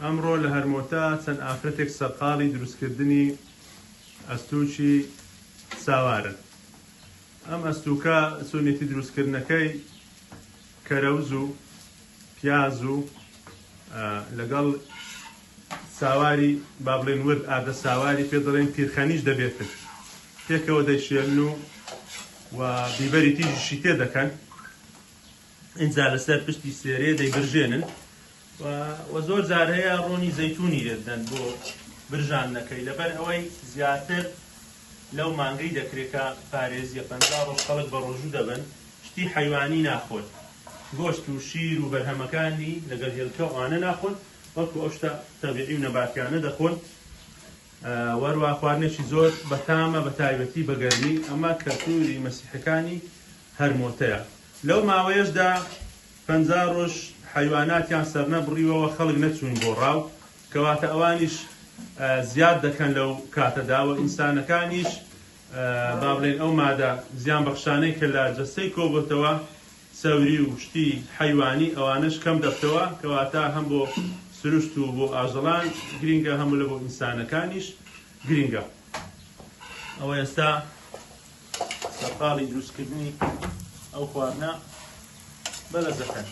ئەمڕۆ لە هەرمۆتە چەند ئافرەتێک سەرقاڵی دروستکردنی ئەستووکی ساوارن. ئەم ئەستووکە چۆنیەتی دروستکردنەکەی کەرەوز و پیاز و لەگەڵ ساواری با بڵێن ورد ئاردە ساواری پێ دەڵێن تیرخەنیش دەبێتن پێکەوە دەیشێلن و و بیبەری تیژیشی تێ دەکەن ئینجا لەسەر پشتی سێرێ دەیبرژێنن و و زۆر جار هەیە ڕۆنی زەیتونی لێ بدەن بۆ برژاندنەکەی لەبەر ئەوەی زیاتر لەو مانگەی دەکرێت کە پارێزیە 50 ڕۆژ خەڵک بە ڕۆژوو دەبن شتی حەیوانی ناخۆن گۆشت و شیر و بەرهەمەکانی لەگەڵ هێلکە و ئەوانە ناخۆن بەڵکو ئەو شتە تەبیعی و نەباتیانە دەخۆن وەروا خواردنێکی زۆر بەتامە بە تایبەتی بە گەرمی ئەمە کەلتوری مەسیحەکانی هەرمۆتەیە لەو ماوەیەشدا 50 ڕۆژ حەیواناتیان سەرنەبڕیوەوە خەڵک نەچوون بۆ ڕاو کەواتە ئەوانیش زیاد دەکەن لەو کاتەدا و ئینسانەکانیش با بڵێن ئەو مادە زیان بەخشانەی کە لە جەستەی کۆبۆتەوە چەوری و شتی حەیوانی ئەوانەش کەم دەبتەوە کەواتە هەم بۆ سروشت و بۆ ئاژەڵان گرینگە هەموو لە بۆ ئینسانەکانیش گرینگە ئەوە ئێستا سەرقاڵی دروستکردنی ئەو خواردنە بەلەزەکەن.